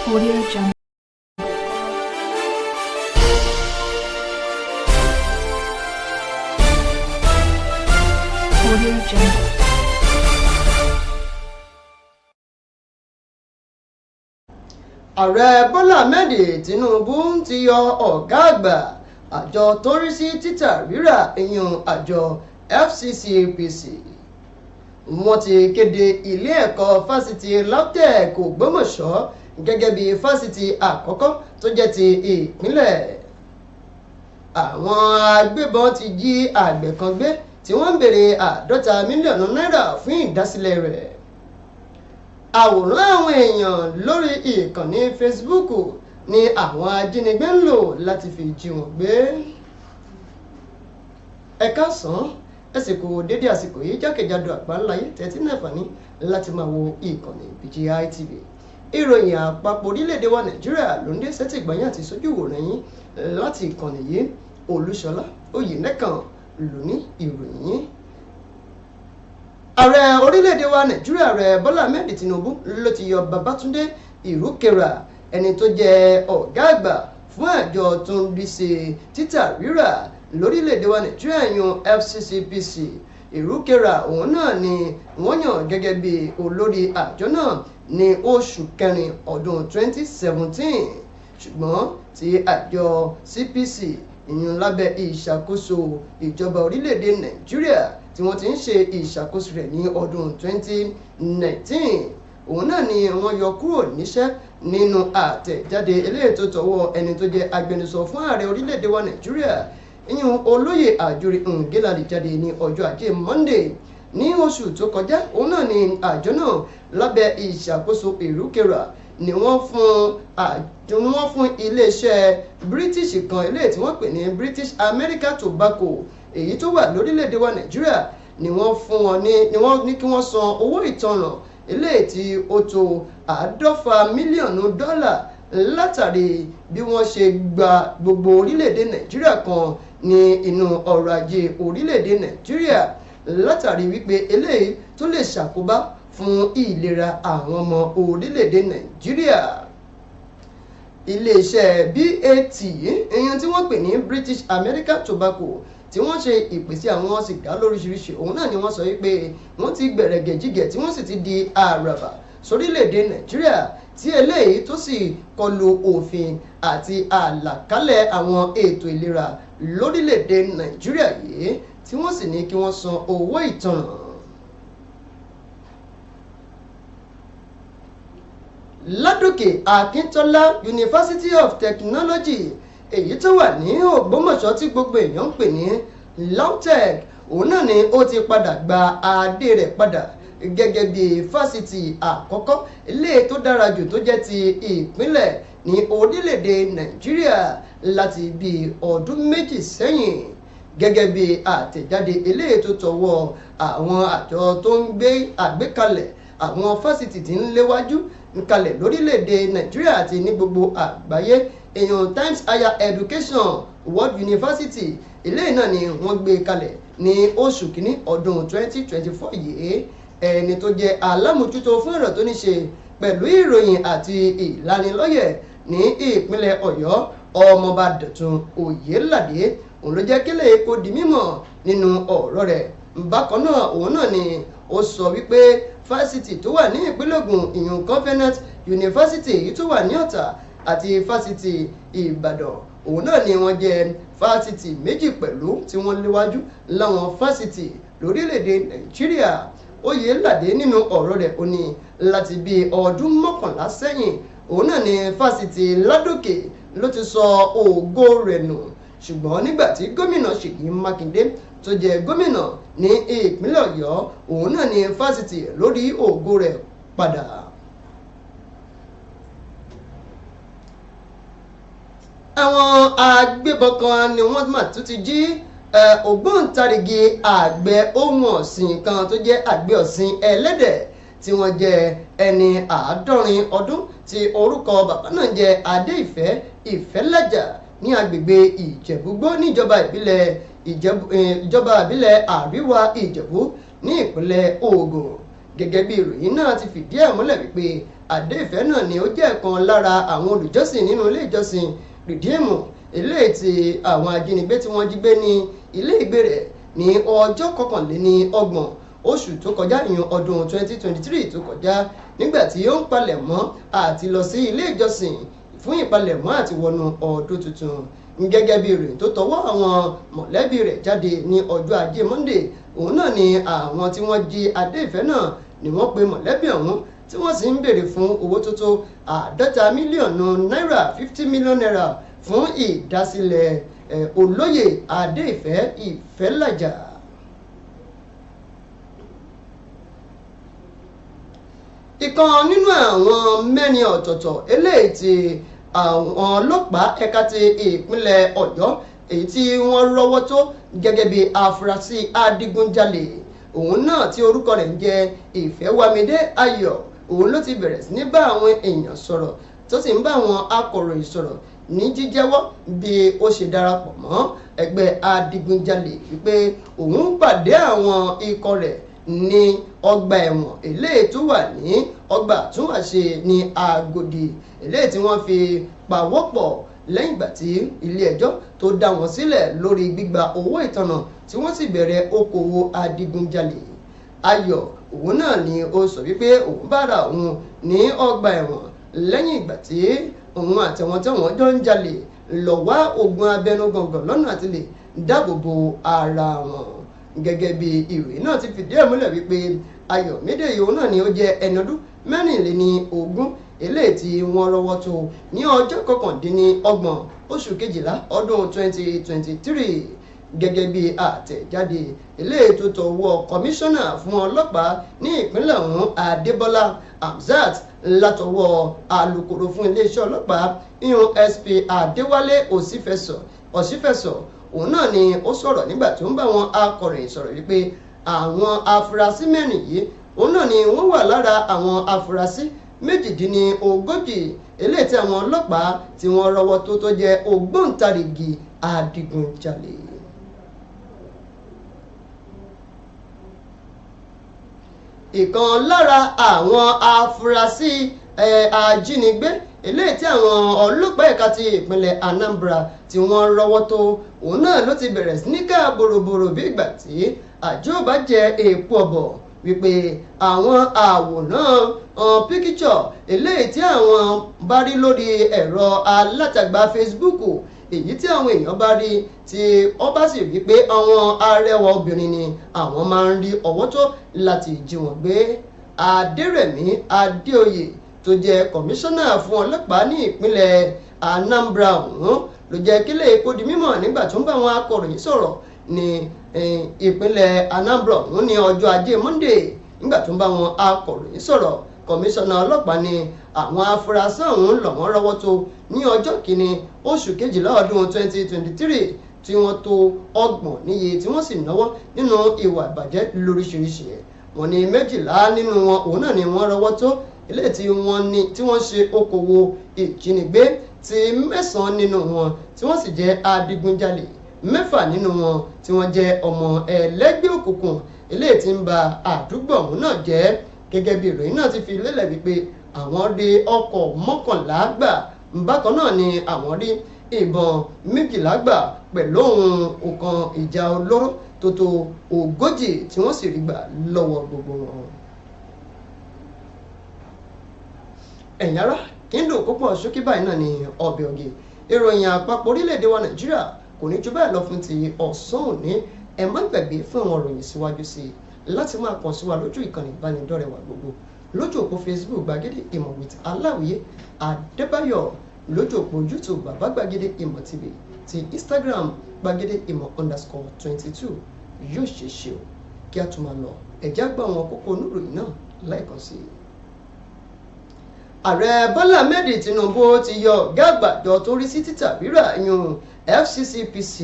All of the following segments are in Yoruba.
Audio Jungle. Audio Jungle. Ààrẹ Bọ́lá Ahmed Tinubu ti yọ ọ̀gá àgbà àjọ tó ń rí sí títà rírà, ìyún àjọ FCCPC. Wọ́n ti kéde ilé ẹ̀kọ́ Fásitì LAUTECH Ògbómọ̀ṣọ́ gẹ́gẹ́ bí fásitì àkọ́kọ́ tó jẹ́ ti ìpínlẹ̀. Àwọn agbébọn ti jí àgbẹ̀ kan gbé tí wọ́n ń béèrè 50 mílíọ̀nù náírà fún ìdásílẹ̀ rẹ̀. Àwòrán àwọn èèyàn lórí ìkànnì Facebook ni àwọn ajínigbé ń lò láti fi jí wọn gbé. Ẹ káàsán, ẹ sì kú dédé àsìkò yìí jákèjádò àgbáńláyé tẹ́tí náà fàní láti máa wo ìkànnì BGI TV. Ìròyìn àpapọ̀ orílẹ̀-èdè wa Nàìjíríà ló ń dé sétí ìgbọ̀nyìn àti sójú ìwòran yín láti ìkànnì yìí. Olúṣọlá Oyènẹ́kàn ló ní ìròyìn yín. Ààrẹ orílẹ̀-èdè wa Nàìjíríà rẹ̀ Bọ́lá Ahmed Tinubu ló ti yọ Babátúndé Ìrúkèrà, ẹni tó jẹ́ ọ̀gá àgbà fún àjọ tó ń rí sí títà rírà lórílẹ̀-èdè wa Nàìjíríà, yan FCCPC. Ìrúkèrà òun náà ni wọ́n yàn gẹ́gẹ́ bí olórí àjọ náà ní oṣù kẹrin ọdún 2017, ṣùgbọ́n tí àjọ CPC, ìyún lábẹ́ ìṣàkóso ìjọba orílẹ̀-èdè Nàìjíríà tí wọ́n ti ń ṣe ìṣàkóso rẹ̀ ní ọdún 2019, òun náà ni wọ́n yọ kúrò níṣẹ́. Nínú àtẹ̀jáde eléyìí tó tọwọ́ ẹni tó jẹ́ agbẹnusọ fún ààrẹ orílẹ̀-èdè wa Nàìjíríà, ìyún Olóyè Àjòrè Ngelale, jáde ní ọjọ́ Ajé Monday ní oṣù tó kọjá, òun náà ni àjọ náà lábẹ́ ìṣàkóso Ìrúkèrà ni wọ́n fún iléeṣẹ́ British kan, eléyìí tí wọ́n pè ní British America Tobacco, èyí tó wà lórílẹ̀‐èdè wa Nàìjíríà, ni wọ́n fún wọn ní ni wọ́n ní kí wọ́n san owó ìtanràn eléyìí tí ó tó 50 mílíọ̀nù dọ́là látàrí bí wọ́n ṣe gba gbogbo orílẹ̀‐èdè Nàìjíríà kan ní inú ọrọ̀ ajé orílẹ̀‐èdè Nàìjíríà, látàrí wípé eléyìí tó lè ṣàkóbá fún ìlera àwọn ọmọ orílẹ̀‐èdè Nàìjíríà. Iléeṣẹ́ BAT, ìyẹn tí wọ́n pè ní British America Tobacco, tí wọ́n ṣe ìpèsè àwọn sìgá lóríṣiríṣi, òun náà ni wọ́n sọ wípé wọ́n ti gbẹ̀rẹ̀gẹ̀jígẹ̀ tí wọ́n sì ti di àràbà sórílẹ̀‐èdè Nàìjíríà, tí eléyìí tó sì kọlu òfin àti àlàkalẹ̀ àwọn ètò ìlera lórílẹ̀‐èdè Nàìjíríà yìí, tí wọ́n sì ní kí wọ́n san owó ìtanràn. Ládòkè Akíntọ́lá University of Technology, èyí tó wà ní Ògbómọ̀ṣọ́ tí gbogbo èèyàn ń pè ní LAUTECH, òun náà ni ó ti padà gba adé rẹ̀ padà gẹ́gẹ́ bí fásitì àkọ́kọ́ ilé tó dára jù tó jẹ́ ti ìpínlẹ̀ ní orílẹ̀-èdè Nàìjíríà láti bí ọdún 2 sẹ́yìn, gẹ́gẹ́ bí àtẹ̀jáde eléyìí tó tọwọ́ àwọn àjọ tó ń gbé àgbékalẹ̀ àwọn fásitì tí ń léwájú kalẹ̀ lórílẹ̀‐èdè Nàìjíríà àti ní gbogbo àgbáyé, èèyàn Times Higher Education World University. Eléyìí náà ni wọ́n gbé kalẹ̀ ní oṣù kínní ọdún 2024 yìí. Ẹni tó jẹ́ alámòjútó fún ọ̀rọ̀ tó ní ṣe pẹ̀lú ìròyìn àti ìlanilọ́yẹ̀ ní ìpínlẹ̀ Ọ̀yọ́, Ọmọọba Dọ̀tun Oyèládé, òun ló jẹ́ kílẹ̀ kó di mímọ̀ nínú ọ̀rọ̀ rẹ̀. Bákan náà, òun náà ni ó sọ wípé fásitì tó wà ní ìpínlẹ̀ Ògùn, ìyún Covenant University, èyí tó wà ní Ọ̀tà, àti Fásitì Ìbàdàn, òun náà ni wọ́n jẹ́ fásitì méjì pẹ̀lú tí wọ́n léwájú láwọn fásitì lórílẹ̀‐èdè Nàìjíríà. Oyèládé nínú ọ̀rọ̀ rẹ̀, ó ní láti bí ọdún 11 sẹ́yìn, òun náà ni Fásitì Ládòkè ló ti sọ ògo rẹ̀ nù, ṣùgbọ́n nígbà tí Gómìnà Ṣèyí Mákindé tó jẹ́ gómìnà ní ìpínlẹ̀ Ọ̀yọ́, òun náà ni fásitì lórí ògo rẹ̀ padà. Àwọn agbébọn kan ni wọ́n mà tún ti jí ògbóǹtarìgì àgbẹ̀ ohun ọ̀sìn kan tó jẹ́ àgbẹ̀ ọ̀sìn ẹlẹ́dẹ̀, tí wọ́n jẹ́ ẹni 70 ọdún, tí orúkọ bàbá náà jẹ́ Adéìfẹ́ Ìfẹ́lẹ́jà, ní agbègbè Ìjẹ̀búgbó níjọba ìbílẹ̀ Ìjẹ̀bú, ìjọba ìbílẹ̀ Àríwá Ìjẹ̀bú ní ìpínlẹ̀ Ògùn, gẹ́gẹ́ bí ìròyìn náà ti fìdí ẹ̀ múlẹ̀ wípé Adéìfẹ́ náà ni ó jẹ́ kan lára àwọn olùjọ́sìn nínú ilé ìjọsìn Rìdíìmù eléyìí tí àwọn ajínigbé tí wọ́n jí gbé ní ilé ìgbé rẹ̀ ní ọjọ́ 31 oṣù tó kọjá, ìyẹn ọdún 2023 tó kọjá, nígbà tí ó ń palẹ̀mọ́ àti lọ sí ilé ìjọsìn fún ìpalẹ̀mọ́ àti wọnú ọdún tuntun. Gẹ́gẹ́ bí ìròyìn tó tọwọ́ àwọn mọ̀lẹ́bí rẹ̀ jáde ní ọjọ́ ajé Monday, òun náà ni àwọn tí wọ́n jí Adéìfẹ́ náà ni wọ́n pe mọ̀lẹ́bí ọ̀hún tí wọ́n sì ń béèrè fún owó tó tó 50 mílíọ̀nù náírà, 50 million naira, fún ìdásílẹ̀ olóyè Adéìfẹ́ Ìfẹ́làjà. Ìkan nínú àwọn mẹ́rin ọ̀tọ̀ọ̀tọ̀ eléyìí tí àwọn ọlọ́pàá ẹ̀ka ti ìpínlẹ̀ Ọ̀yọ́ èyí tí wọ́n rọ́wọ́ tó gẹ́gẹ́ bí afurasí adigunjalè, òun náà tí orúkọ rẹ̀ ń jẹ́ Ìfẹ́wámidé Ayọ̀, òun ló ti bẹ̀rẹ̀ sí ní bá àwọn èèyàn sọ̀rọ̀ tó sì ń bá àwọn akọ̀ròyìn sọ̀rọ̀ ní jíjẹ́wọ́ bí ó ṣe darapọ̀ mọ́ ẹgbẹ́ adigunjalè, wípé òun pàdé àwọn ikọ̀ rẹ̀ ní ọgbà ẹ̀wọ̀n eléyìí tó wà ní ọgbà àtúnwàṣe ní Agodi, eléyìí tí wọ́n fi pawọ́pọ̀ lẹ́yìn ìgbà tí ilé ẹjọ́ tó dá wọn sílẹ̀ lórí gbígba owó ìtanà tí wọ́n sì bẹ̀rẹ̀ okòwò adigunjalè. Ayọ̀ òun náà ni ó sọ wípé òun bára òun ní ọgbà ẹ̀wọ̀n lẹ́yìn ìgbà tí òun àtàwọn tí wọ́n jọ ń jalè lọ wá oògùn abẹnugọ̀ngọ̀ lọ́nà àti lè dáàbò bo ara wọn. Gẹ́gẹ́ bí ìwé náà ti fìdí ẹ̀ múlẹ̀ wípé Ayọ̀mídé òun náà ni ó jẹ́ ẹni ọdún 24 eléyìí tí wọ́n rọ́wọ́ tó ní ọjọ́ 29 oṣù kejìlá ọdún 2023. Gẹ́gẹ́ bí àtẹ̀jáde eléyìí tó tọwọ́ kọmíṣánná fún ọlọ́pàá ní ìpínlẹ̀ ọ̀hún Adébọ́lá Hamzat látọwọ́ alukoro fún iléeṣẹ́ ọlọ́pàá ìyún SP Adéwálé Òsínfẹ̀sọ, òun náà ni ó sọ̀rọ̀ nígbà tó ń bá àwọn akọ̀ròyìn sọ̀rọ̀ wípé àwọn afurasí mẹ́rin yìí òun náà ni wọ́n wà lára àwọn afurasí 38 eléyìí tí àwọn ọlọ́pàá tí wọ́n rọ́wọ́ tó tó jẹ́ ògbóǹtarìgì adigunjalè. Ìkan lára àwọn afurasí ajínigbé eléyìí tí àwọn ọlọ́pàá ẹ̀ka ti ìpínlẹ̀ Anambra tí wọ́n rọ́wọ́ tó, òun náà ló ti bẹ̀rẹ̀ sí ní ká bòròbòrò bí ìgbà tí àjọ bá jẹ èèpo ọ̀bọ̀ wípé àwọn àwòrán píkítsọ̀ eléyìí tí àwọn bá rí lórí ẹ̀rọ alátagbà Facebook, èyí tí àwọn èèyàn bá rí tí wọ́n bá sì rí pé àwọn arẹwà obìnrin ni àwọn máa ń rí ọwọ́ tó láti jí wọn gbé. Adérẹ̀mí Adéoyè tó jẹ́ kọmíṣánná fún ọlọ́pàá ní ìpínlẹ̀ Anambra ọ̀hún ló jẹ́ kílẹ̀ kó di mímọ̀ nígbà tó ń bá àwọn akọ̀ròyìn sọ̀rọ̀ ní ìpínlẹ̀ Anambra ọ̀hún ní ọjọ́ ajé Monday. Nígbà tó ń bá àwọn akọ̀ròyìn sọ̀rọ̀, kọmíṣánná ọlọ́pàá ní àwọn afurasí ọ̀hún lọ́wọ́ rọ́wọ́ tó ní ọjọ́ kìíní oṣù kejìlá ọdún 2023 tí wọ́n tó 30 níye tí wọ́n sì náwó nínú ìwà ìbàjẹ́ lóríṣiríṣi. Wọ́n ní 12 nínú wọn òun náà ni wọ́n rọ́wọ́ tó ilé tí wọ́n ṣe okòwò ìjínigbé, tí 9 nínú wọn tí wọ́n sì jẹ́ adigunjalè, 6 nínú wọn tí wọ́n jẹ́ ọmọ ẹlẹ́gbẹ́ òkùnkùn ilé tí ń ba àdúgbò ọ̀hún náà jẹ́. Gẹ́gẹ́ bí ìròyìn náà ti fi lélẹ̀ wípé àwọn rí ọkọ̀ 11 gbà, bákan náà ni àwọn rí ìbọn 12 gbà pẹ̀lú ohun ọ̀kan ìjà olóró tó tó 40 tí wọ́n sì rí gbà lọ́wọ́ gbogbo wọn. Ẹ̀yin ará, kí n dùn púpọ̀ ṣókí báyìí náà ni ọbẹ̀ ògì. Ìròyìn àpapọ̀ orílẹ̀-èdè wa Nàìjíríà kò ní ju bẹ́ẹ̀ lọ fún ti ọ̀sán òní. Ẹ má gbàgbé fún àwọn ìròyìn síwájú sí i láti máa kàn sí wa lójú ìkànnì ìbánidọ́rẹ̀ẹ́ wa gbogbo, lójú òpó Facebook Gbàgede Ìmọ̀ with Aláwìyé Adébáyọ̀, lójú òpó YouTube Bàbá Gbàgede Ìmọ̀ TV, ti Instagram Gbàgede Ìmọ̀ _22. Yóò ṣe ṣe o kí a tún máa lọ ẹ̀já gbọ́ àwọn kókó oníròyìn náà lẹ́ẹ̀kan sí i. Ààrẹ Bọ́lá Ahmed Tinubu ti yọ ọ̀gá àgbà àjọ tó rí sí títà rírà yún FCCPC.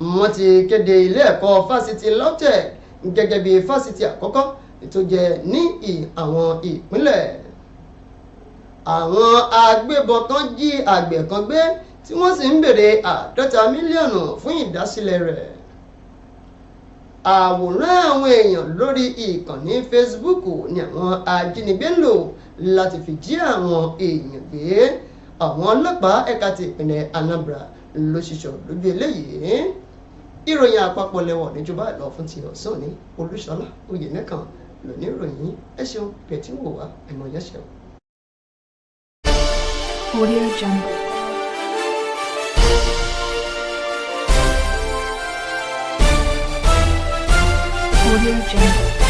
Wọ́n ti kéde ilé ẹ̀kọ́ fásitì LAUTECH gẹ́gẹ́ bí fásitì àkọ́kọ́ tó jẹ́ ní àwọn ìpínlẹ̀. Àwọn agbébọn kan jí àgbẹ̀ kan gbé tí wọ́n sì ń béèrè 50 mílíọ̀nù fún ìdásílẹ̀ rẹ̀. Àwòrán àwọn èèyàn lórí ìkànnì Facebook ni àwọn ajínigbé ń lò láti fi jí àwọn èèyàn gbé. Àwọn ọlọ́pàá ẹ̀ka ti ìpínlẹ̀ Anambra ló ṣiṣọ́ lójú eléyìí. Ìròyìn àpapọ̀ lẹ́wọ̀ níjọba lọ fún ti ọ̀sán ní Olúṣọlá Oyènẹ́kan lóní ìròyìn. Ẹ ṣeun bẹ́ẹ̀ tí ń wò wá, ẹ̀mọ̀ yẹn ṣeun. Audio Jungle. Audio Jungle.